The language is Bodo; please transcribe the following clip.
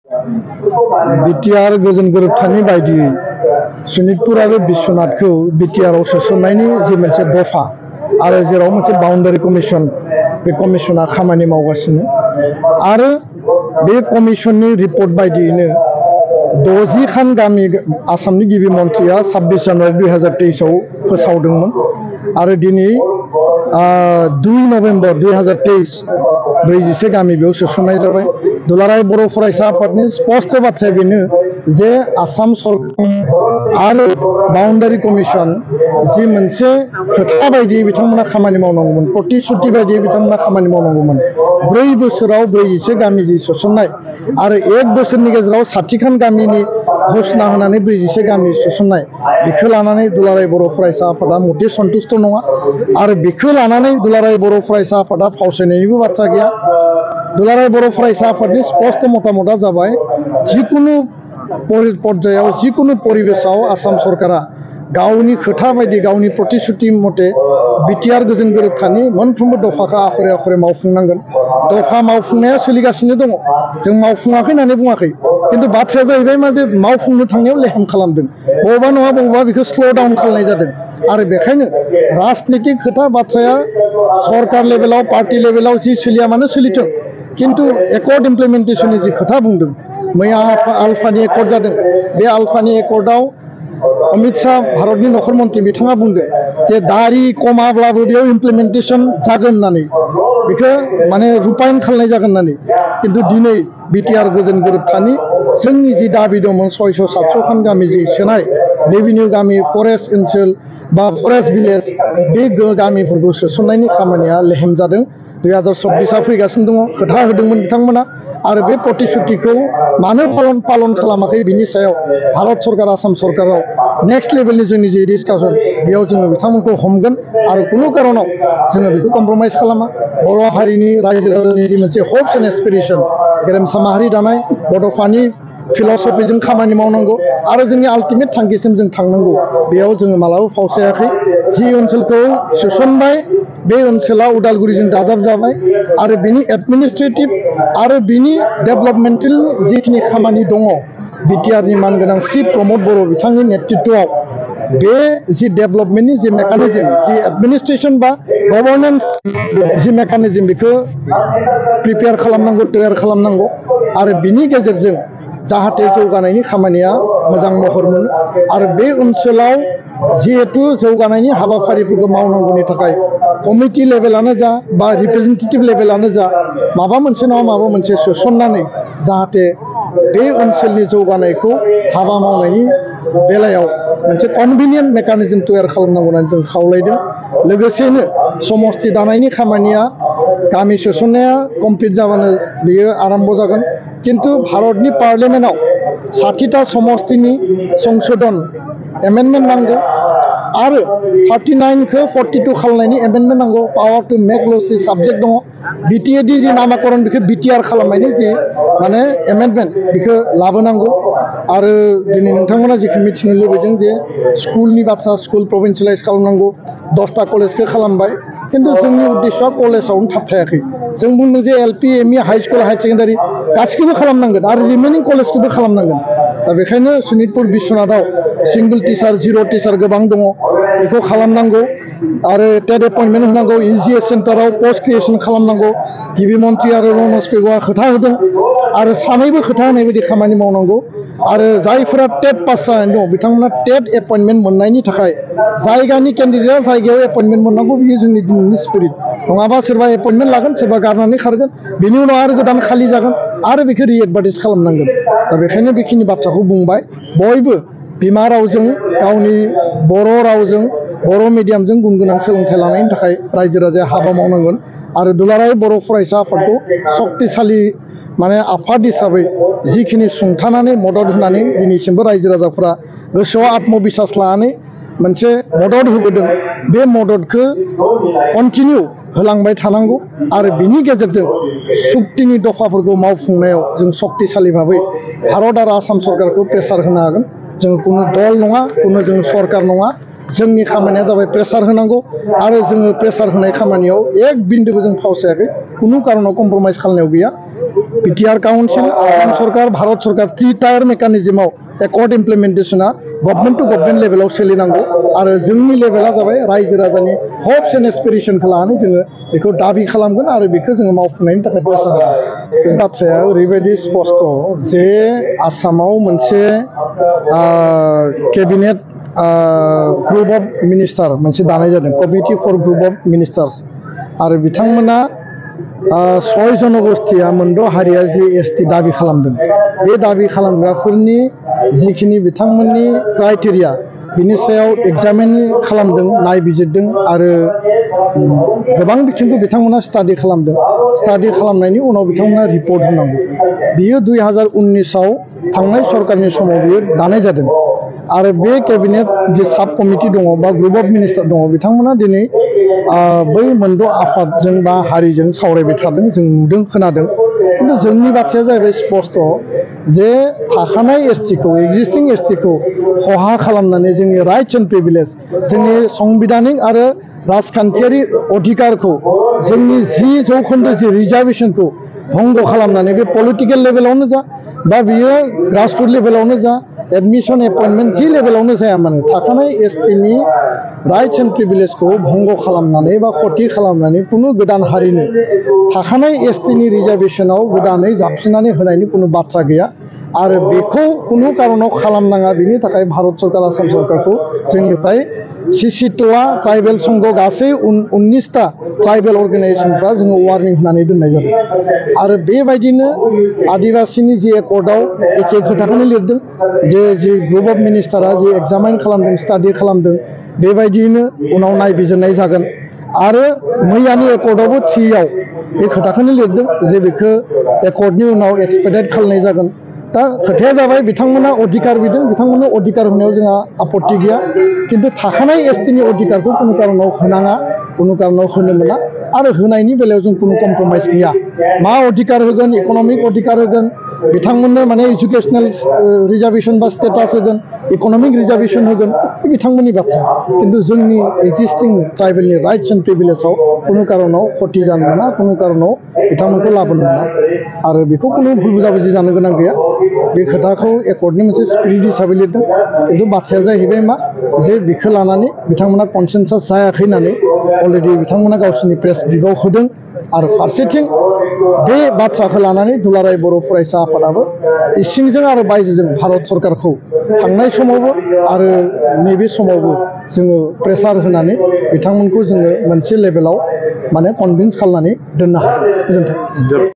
बिटिआर गोजोन गोरोबथानि बायदियै सनितपुर आरो बिश्वनाथखौ बिटिआरआव सोसननायनि जि मोनसे दफा आरो जेराव मोनसे बाउन्डारि कमिसन बे कमिसना खामानि मावगासिनो आरो बे कमिसननि रिपर्ट बायदियैनो 60 खान गामि आसामनि गिबि मन्थ्रिया 26 जानुवारि 2023 आव फोसावदोंमोन आरो दिनै 2 नभेम्बर 2023 41 गामि बेयाव सोसननाय जाबाय। दुलाराय बर' फरायसा आफादनि स्पष्ट बाथ्राया बेनो जे आसाम सरकार आरो बाउन्डारि कमिसन जि मोनसे खोथा बायदियै बिथांमोना खामानि मावनांगौमोन, प्रतिश्रुति बायदियै बिथांमोना खामानि मावनांगौमोन। 4 बोसोराव 41 गामि जि सोसननाय आरो 1 बोसोरनि गेजेराव 60 खान गामिनि घोषणा होनानै 41 गामि सोसननाय, बेखौ लानानै दुलाराय बर' फरायसा आफादा मथे सन्तुष्ट नङा आरो बेखौ लानानै दुलाराय बर' फरायसा आफादा फावसायनायनिबो बाथ्रा गैया। दुलाराय बर' फरायसा आफादनि स्पष्ट मतामतआ जाबाय जिकुनु पर्यायाव जिकुनु परिबेशआव आसाम सरकारा गावनि खोथा बायदि गावनि प्रतिश्रुति मथे बिटिआर गोजोन गोरोबथानि मोनफ्रोमबो दफाखौ आखरे आखरे मावफुंनांगोन। दफा मावफुंनाया सोलिगासिनो दङ, जों मावफुङाखै होननानै बुङाखै, खिन्थु बाथ्राया जाहैबाय मा जे मावफुंनो थांनायाव लेहेम खालामदों, बबेबा नङा बबेबा बेखौ स्ल' डाउन खालामनाय जादों आरो बेखायनो राजनितिक खोथा बाथ्राया सरकार लेभेलाव पार्टी लेभेलाव जि सोलिया मानो सोलिथों, किन्तु एकर्ड इमप्लिमेन्टेशननि जि खोथा बुंदों, मैया आल्फानि एकर्ड जादों, बे आल्फानि एकर्डआव अमित शाह भारतनि नखर मन्थ्रि बिथाङा बुंदों जे दारि खमाब्लाबो बेयाव इमप्लिमेन्टेशन जागोन होननानै, बेखौ माने रुपायन खालामनाय जागोन होननानै। किन्तु दिनै बिटिआर गोजोन गोरोबथानि जोंनि जि दाबि दंमोन 600-700 खान गामि जि सोनाय रेभिनिउ गामि, फरेस्ट ओनसोल बा फरेस्ट भिलेज, बे गामिफोरखौ सोसननायनि खामानिया लेहेम जादों। 2024 फैगासिनो दङ, खोथा होदोंमोन बिथांमोना आरो बे प्रतिश्रुतिखौ मानो पालन खालामाखै बिनि सायाव भारत सरकार आसाम सरकाराव नेक्स्ट लेभेलनि जोंनि जि डिसकासन बेयाव जोङो बिथांमोनखौ हमगोन आरो कुनु कारनाव जोङो बेखौ कम्प्रमाइज खालामा। बर' हारिनि रायजो राजानि जि मोनसे हप्स एन्ड एसपिरेसन, गेरेमसा माहारि दानाय बड'फानि फिलसफिजों खामानि मावनांगौ आरो जोंनि आल्टिमेट थांखिसिम जों थांनांगौ, बेयाव जोङो मालाबा फावसायाखै। जि ओनसोलखौ सोसनबाय बे ओनसोला उदालगुरिजों दाजाबजाबाय आरो बिनि एडमिनिस्ट्रेटिभ आरो बिनि डेभेलपमेन्टेल जिखिनि खामानि दङ, बिटिआरनि मानगोनां चिफ प्रमद बर' बिथांनि नेतृत्वआव बे जि डेभेलपमेन्टनि जि मेकानिजम, जि एडमिनिस्ट्रेसन बा गभर्नेन्स जि मेकानिजम, बेखौ प्रिपेयार खालामनांगौ, तैयार खालामनांगौ आरो बिनि गेजेरजों जाहाथे जौगानायनि खामानिया मोजां महर मोनो आरो बे ओनसोलाव जिहेतु जौगानायनि हाबाफारिफोरखौ मावनांगौनि थाखाय कमिटि लेभेलानो जा बा रिप्रेजेन्टेटिभ लेभेलानो जा माबा मोनसे नङा माबा मोनसे सोसननानै जाहाथे बे ओनसोलनि जौगानायखौ हाबा मावनायनि बेलायाव मोनसे कनभिनियेन्ट मेकानिजम तैयार खालामनांगौ होननानै जों खावलायदों। लोगोसेनो समस्ति दानायनि खामानिया गामि सोसननाया कमप्लिट जाबानो बेयो आरम्भ जागोन, किन्तु भारतनि पार्लियामेन्टआव 60टा समस्तिनि संशोधन एमेन्डमेन्ट नांगौ आरो 39खौ 42 खालामनायनि एमेन्डमेन्ट नांगौ। पावार टु मेक ल'स जि साबजेक्ट दङ, बिटिएडि जि नामाकरण बेखौ बिटिआर खालामनायनि जि माने एमेन्डमेन्ट बेखौ लाबोनांगौ आरो दिनै नोंथांमोना जिखौ मिथिनो लुबैदों जे स्कुलनि बाथ्रा, स्कुल प्रभिन्सियेलाइज खालामनांगौ, 10टा कलेजखौ खालामबाय, किन्तु जोंनि उद्देश्यआ कलेजावनो थाबथायाखै। जों बुंदों जे LP, ME, high school, higher secondary गासिखौबो खालामनांगोन आरो रिमेनिं कलेजखौबो खालामनांगोन। दा बेखायनो सनितपुर बिश्वनाथआव सिंगल टिचार, जिर' टिचार गोबां दङ, बेखौ खालामनांगौ आरो टेट एपइन्टमेन्ट होनांगौ, इजिएस सेन्टाराव पस्ट क्रिएसन खालामनांगौ। गिबि मन्थ्रि आरो रनज पेगुआ खोथा होदों आरो सानैबो खोथा होनाय बायदि खामानि मावनांगौ आरो जायफोरा टेट पास जानानै दं बिथांमोना टेट एपइन्टमेन्ट मोननायनि थाखाय जायगानि केन्डिडेटआ जायगायाव एपइन्टमेन्ट मोननांगौ, बियो जोंनि दिनैनि स्पिरिट। नङाबा सोरबा एपइन्टमेन्ट लागोन, सोरबा गारनानै खारगोन, बिनि उनाव आरो गोदान खालि जागोन आरो बेखौ रिएडभार्टाइज खालामनांगोन। दा बेखायनो बेखिनि बाथ्राखौ बुंबाय। बयबो बिमा रावजों, गावनि बर' रावजों, बर' मिडियामजों गुन गोनां सोलोंथाइ लानायनि थाखाय रायजो राजाया हाबा मावनांगोन आरो दुलाराय बर' फरायसा आफादखौ सक्तिशालि माने आफाद हिसाबै जिखिनि सुंथानानै मदद होनानै दिनैसिमबो रायजो राजाफ्रा गोसोआव आत्मबिसास लानानै मोनसे मदद होबोदों, बे मददखौ कन्टिनिउ होलांबाय थानांगौ आरो बिनि गेजेरजों सुक्तिनि दफाफोरखौ मावफुंनायाव जों सक्तिशालि भाबै भारत आरो आसाम सरकारखौ प्रेसार होनो हागोन। जों कुनु दल नङा, कुनु जों सरकार नङा, जोंनि खामानिया जाबाय प्रेसार होनांगौ आरो जोङो प्रेसार होनाय खामानियाव एक बिन्दोबो जों फावसायाखै, कुनु कारनाव कम्प्रमाइज खालामनायाव गैया। बिटिआर काउन्सिल आसाम सरकार भारत सरकार 3 टायार मेकानिजमाव एकर्ड इमप्लिमेन्टेशना गभर्नमेन्ट टू गभर्नमेन्ट लेभेलाव सोलिनांगौ आरो जोंनि लेभेला जाबाय रायजो राजानि हप्स एन्ड एसपिरेसनखौ लानानै जोङो बेखौ दाबि खालामगोन आरो बेखौ जोङो मावफुंनायनि थाखाय प्रसार होगोन। बे बाथ्राया ओरैबायदि स्पष्ट जे आसामाव मोनसे केबिनेट ग्रुप अफ मिनिस्टार मोनसे दानाय जादों committee four group of minister's आरो बिथांमोना 6 जनगोष्ठीया मोनद' हारिया जि एसटि दाबि खालामदों बे दाबि खालामग्राफोरनि जिखिनि बिथांमोननि क्राइटेरिया बिनि सायाव एग्जामिन खालामदों नायबिजिरदों आरो गोबां बिथिंखौ बिथांमोना स्टाडि खालामदों। स्टाडि खालामनायनि उनाव बिथांमोना रिपर्ट होनांगौ। बियो 2019आव थांनाय सरकारनि समाव बियो दानाय जादों आरो बे केबिनेट जे साब कमिटि दङ बा ग्रुप अफ मिनिस्टार दङ बिथांमोना दिनै बै मोनद' आफादजों बा हारिजों सावरायबाय थादों जों नुदों खोनादों खिन्थु जोंनि बाथ्राया जाहैबाय स्पष्ट जे थाखानाय एसटिखौ एक्जिस्टिं एसटिखौ खहा खालामनानै जोंनि राइट्स एन्ड प्रिभिलेज जोंनि संबिधानिक आरो राजखान्थियारि अधिकारखौ जोंनि 10% जि रिजार्भेसनखौ भंग खालामनानै बे पलिटिकेल लेभेलावनो जा बा बियो ग्रासरुट लेभेलावनो जा एडमिशन एपइन्टमेन्ट जि लेभेलावनो जाया मानो थाखानाय एसटिनि राइट्स एन्ड प्रिभिलेजखौ भंग खालामनानै बा खथि खालामनानै कुनु गोदान हारिनो थाखानाय एसटिनि रिजार्भेसनाव गोदानै जाबसिननानै होनायनि कुनु बाथ्रा गैया आरो बेखौ कुनु कारनाव खालामनाङा बिनि थाखाय भारत सरकार आसाम सरकारखौ जोंनिफ्राय सिसिट'आ ट्राइबेल संघ गासै 19टा ट्राइबेल अर्गेनाइजेशनफ्रा जोङो वार्निं होनानै दोननाय जादों आरो बेबायदिनो आदिबासिनि जि एकर्डआव एखे खोथाखौनो लिरदों जे ग्रुप अफ मिनिस्टारा जि एग्जामाइन खालामदों स्टाडि खालामदों बेबायदियैनो उनाव नायबिजिरनाय जागोन आरो मैयानि एकर्डआवबो 3आव बे खोथाखौनो लिरदों जे बेखौ एकर्डनि उनाव एक्सपेडिट खालामनाय जागोन। दा खोथाया जाबाय बिथांमोना अधिकार बिदों बिथांमोननो अधिकार होनायाव जोंहा आपत्ति गैया किन्तु थाखानाय एसटिनि अधिकारखौ कुनु कारनाव होनाङा कुनु कारनाव होनो मोना आरो होनायनि बेलायाव जों कुनु कम्प्रमाइज गैया। मा अधिकार होगोन इकनमिक अधिकार होगोन बिथांमोननो माने एजुकेशनेल रिजार्भेसन बा स्टेटास होगोन इकनमिक रिजार्भेसन होगोन बे बिथांमोननि बाथ्रा किन्तु जोंनि एक्जिस्टिं ट्राइबेलनि राइट्स एन्ड प्रिभिलेजाव कुनु कारनाव खथि जानो मोना कुनु कारनाव बिथांमोनखौ लाबोनो मोना आरो बेखौ कुनु भुल बुजाबुजि जानो गोनां गैया। बे खोथाखौ एकर्डनि मोनसे स्पिरिट हिसाबै लिरदों किन्तु बाथ्राया जाहैबाय मा जे बेखौ लानानै बिथांमोना कनसेनसास जायाखै होननानै अलरेडि बिथांमोना गावसोरनि प्रेस ब्रिफआव होदों आरो फारसेथिं बे बाथ्राखौ लानानै दुलाराय बर' फरायसा आफादाबो इसिंजों आरो बायजोजों भारत सरकारखौ थांनाय समावबो आरो नैबे समावबो जोङो प्रेसार होनानै बिथांमोनखौ जोङो मोनसे लेभेलाव माने कनभिन्स खालामनानै दोननो हादों। गोजोन्थों।